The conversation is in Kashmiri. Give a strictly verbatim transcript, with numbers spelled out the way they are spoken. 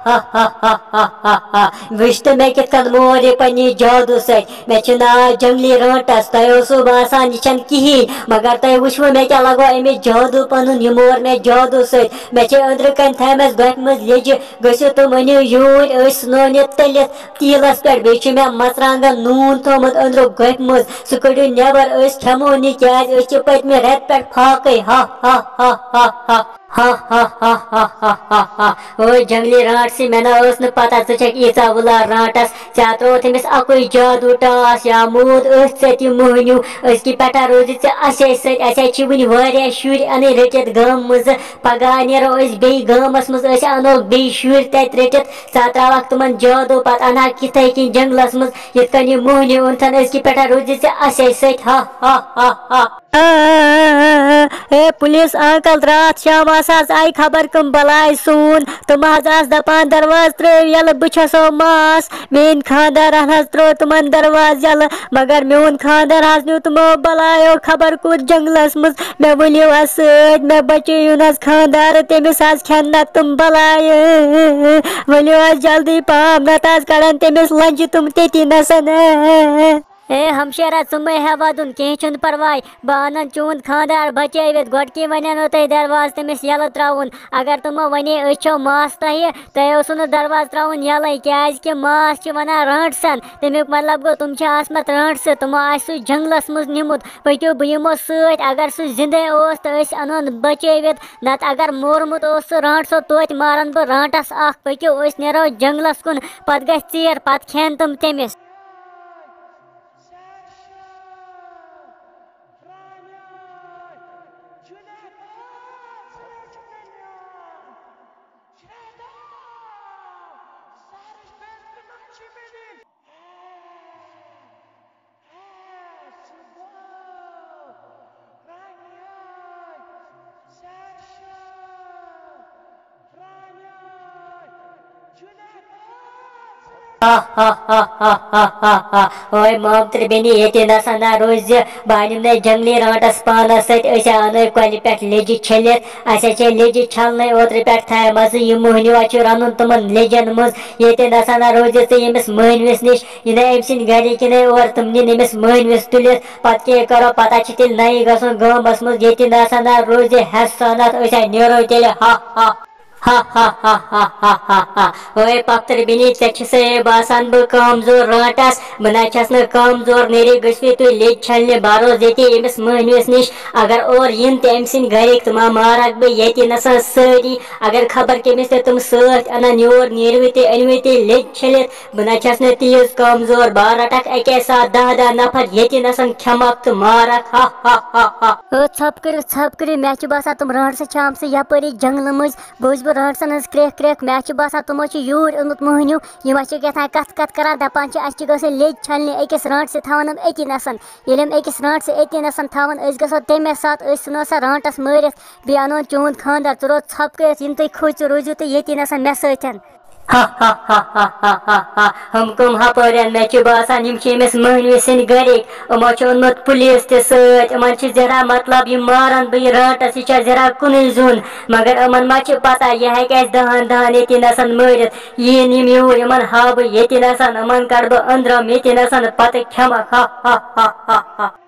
ہا ہا ہا ہا ہا ہا۔ وٕچھ تہٕ مےٚ کِتھ کٔنۍ مور یہِ پننہِ جادوٗ سۭتۍ۔ مےٚ چھُ ناو جنگلی رانٹس۔ تۄہہِ اوسوٕ باسان یہِ چھَنہٕ کِہیٖنۍ، مگر تۄہہِ وٕچھوٕ مےٚ کیٛاہ لگوو أمِس جادوٗ پنُن۔ یہِ مور مےٚ جادوٗ سۭتۍ۔ مےٚ چھِ أنٛدرٕ کَنۍ تھایمَژٕ گۄپھِ منٛز لیٚجہِ۔ گٔژھِو تُہۍ مٔنِو یوٗنۍ، أسۍ ژھٕنون یہِ تٔلِتھ تیٖلَس پٮ۪ٹھ۔ بیٚیہِ چھُ مےٚ مَرژٕوانٛگَن نوٗن تھوٚومُت أنٛدرٕ گۄپھِ منٛز۔ سُہ کٔڑِو نٮ۪بر، أسۍ کھٮ۪مو نہٕ، کیٛازِ أسۍ چھِ پٔتمہِ رٮ۪تہٕ پٮ۪ٹھ فاقٕے۔ ہا ہا ہا ہا ہا۔ ہا ہا ہا ہا ہا ہا۔ اوے جنگلی رانٹسٕے، مےٚ نہ ٲس نہٕ پتہ ژٕ چھکھ ییٖژاہ وُلار رانٹس۔ ژےٚ ترٛووُتھ أمِس اَکُے جادوٗ ٹاس یا موٗد أتھۍ سۭتۍ یہِ مٔہنیوٗ۔ أزکہِ پٮ۪ٹھٕ روزِ ژےٚ اَسے سۭتۍ۔ اَسہِ حظ چھِ وٕنہِ واریاہ شُرۍ اَنٕنۍ رٔٹِتھ گامہٕ منٛزٕ۔ پگاہ نیرو أسۍ بیٚیہِ گامس منٛز، أسۍ اَنو بیٚیہِ شُرۍ تَتہِ رٔٹِتھ۔ ژٕ ترٛاوَکھ تِمن جادوٗ، پتہٕ اَنہٕ ہاکھ یِتھَے کٔنۍ جنگلس منٛز، یِتھ کٔنۍ یہِ مٔہنیوٗ اوٚنتھن۔ أزکہِ پٮ۪ٹھٕ روزِ ژےٚ اَسے سۭتۍ۔ ہا ہا ہا ہا۔ آ، آ، آ، آ، آ۔ اے پُلیٖس انکل، راتھ شام آسہٕ حظ آیہِ خبر کٕم بلاے سون۔ تِم حظ آسہٕ دپان، "دروازٕ ترٲیِو یَلہٕ، بہٕ چھَسو ماس۔" میٛٲنۍ خانٛدارن حظ ترٛوو تِمن دروازٕ یَلہٕ، مگر میون خانٛدار حظ نیوٗ تِمو بلایو خبر کوٚت جنگلس منٛز۔ مےٚ ؤلِو حظ سۭتۍ، مےٚ بچٲیِو نہٕ حظ خانٛدار، تٔمِس حظ کھٮ۪ن نہ تِم بلایہِ۔ ؤلِو حظ جلدی پہم، نتہٕ حظ کڑن تٔمِس لنجہِ تِم تٔتی نسن۔ اے ہمشیرا، ژٕ مہ ہےٚ ودُن، کینٛہہ چھُنہٕ پرواے، بہٕ انن چون خانٛدار بچٲوِتھ۔ گۄڈٕ کِنۍ ونیٛانو تۄہہِ دروازٕ تٔمِس یَلہٕ ترٛاوُن۔ اگر تِمو ونے، "أسۍ چھو ماس تۄہہِ، تۄہہِ اوسوٕ نہٕ دروازٕ ترٛاوُن یَلَے، کیٛازِ کہِ ماس چھِ ونان رانٛٹسَن۔" تَمیُک مطلب گوٚو، تِم چھِ آسمَژٕ رانٛٹسہٕ، تِمو آسہِ سُہ جنٛگلَس منٛز نیُمُت۔ پٔکِو، بہٕ یِمو سۭتۍ، اگر سُہ زِندَے اوس تہٕ أسۍ اَنون بچٲوِتھ، نتہٕ اگر مورمُت اوس سُہ رانٛٹسو، توتہِ مارَن بہٕ رانٛٹَس اَکھ۔ پٔکِو، أسۍ نیرو جنٛگلَس کُن، پتہٕ گژھِ ژیر، پتہٕ کھٮ۪ن تِم تٔمِس۔ ہا ہا ہا ہا ہا ہا ہا۔ اوے مامتٕر بیٚنہِ، ییٚتہِ نسا نہ روزِ۔ بہٕ انِم نے جنگلی رانٛٹس پانس سۭتۍ۔ أسۍ ہا انو کۄلہِ پٮ۪ٹھ لیٚجہِ چھٔلِتھ۔ اسہِ ہا چھے لیٚجہِ چھلنَے اوترٕ پٮ۪ٹھ تھایمژٕ۔ یہِ مٔہنیوٗ ہا چھُ رنُن تِمن لیٚجن منٛز۔ ییٚتہِ نسا نہ روزِ ژٕ ییٚمِس مٔہنوِس نِش۔ یہِ نَے أمۍ سٕنٛدۍ گرِکۍ نَے اور، تِم نِن أمِس مٔہنوِس تُلِتھ۔ پتہٕ کیٛاہ کرو؟ پتہٕ چھِ تیٚلہِ نَیہِ گژھُن گامس منٛز۔ ییٚتہِ نسا نہ روزِ حسنت۔ أسۍ ہا نیرو تیٚلہِ۔ ہا ہا۔ ہا ہا ہا ہا ہا ہا ہا۔ اوے پۄپھتٕر بیٚنہِ، ژےٚ چھِ سا ہے باسان بہٕ کمزور رانٛٹس؟ بہٕ نہ چھَس نہٕ کمزور۔ نیرِو، گٔژھِو تُہۍ لیٚجہِ چھلنہِ، بہٕ روزٕ ییٚتی أمِس مٔہنوِس نِش۔ اگر اور یِن تہِ أمۍ سٕنٛدۍ گرِکۍ، تِم ہا مارَکھ بہٕ ییٚتی نَسَن سٲری۔ اگر خبر کٔمِس تہِ تِم سۭتۍ اَنَن یور، نیٖرِو تہِ أنِو تہِ لیٚجہِ چھٔلِتھ۔ بہٕ نہ چھَس نہٕ تیٖژ کمزور، بہٕ رَٹَکھ اَکے ساتہٕ دَہ دَہ نفر، ییٚتی نَسَن کھٮ۪مَکھ تہٕ مارَکھ۔ ہا ہا ہا ہا۔ او ژھۄپہٕ کٔرِو، ژھۄپہٕ کٔرِو، مےٚ چھُ باسان تِم رانٛٹسہٕ چھِ آمژٕ یَپٲری جنٛگلہٕ مٔنٛزۍ۔ بوٗزِو رانٛٹسَن ہٕنٛز کرٛٮ۪کھ کرٛٮ۪کھ، مےٚ چھُ باسان تِمو چھُ یوٗرۍ اوٚنمُت مٔہنیوٗ۔ یِم ہا چھِ کیٛاہ تام کَتھ کَتھ کَران، دَپان چھِ، "اَسہِ چھِ گژھٕنۍ لیٚجہِ چھَلنہِ أکِس رانٛٹسہٕ، تھاوَن یِم أتی نَسَن۔" ییٚلہِ یِم أکِس رانٛٹسہٕ أتی نَسَن تھاوَن، أسۍ گژھو تَمے ساتہٕ، أسۍ ژھٕنو سا رانٛٹَس مٲرِتھ، بیٚیہِ اَنون چون خانٛدار۔ ژٕ روز ژھۄپہٕ کٔرِتھ، یِنہٕ تُہۍ کھوٗژِو، روٗزِو تُہۍ ییٚتی نَسَن مےٚ سۭتۍ۔ ہا ہا ہا ہا ہا ہا ہا۔ ہُم کٕم ہپٲرٮ۪ن؟ مےٚ چھُ باسان، یِم چھِ أمِس مٔہنوِ سٕنٛدۍ گرِکۍ۔ یِمو چھُ اوٚنمُت پُلیٖس تہِ سۭتۍ۔ یِمن چھُ زِہرا مطلب، یہِ مارن بہٕ یہِ رانٛٹس، یہِ چھا زِہرا کُنُے زوٚن؟ مگر یِمن ما چھِ پتہ، یہِ ہیٚکہِ اَسہِ دَہن دَہن ییٚتی نَسَن مٲرِتھ۔ یِیِن یِم یور، یِمن ہاوٕ بہٕ ییٚتی نَسَن، یِمن کَڑٕ بہٕ أنٛدرم ییٚتی نَسَن، پتہٕ کھٮ۪مکھ۔ ہا ہا ہا ہا ہا۔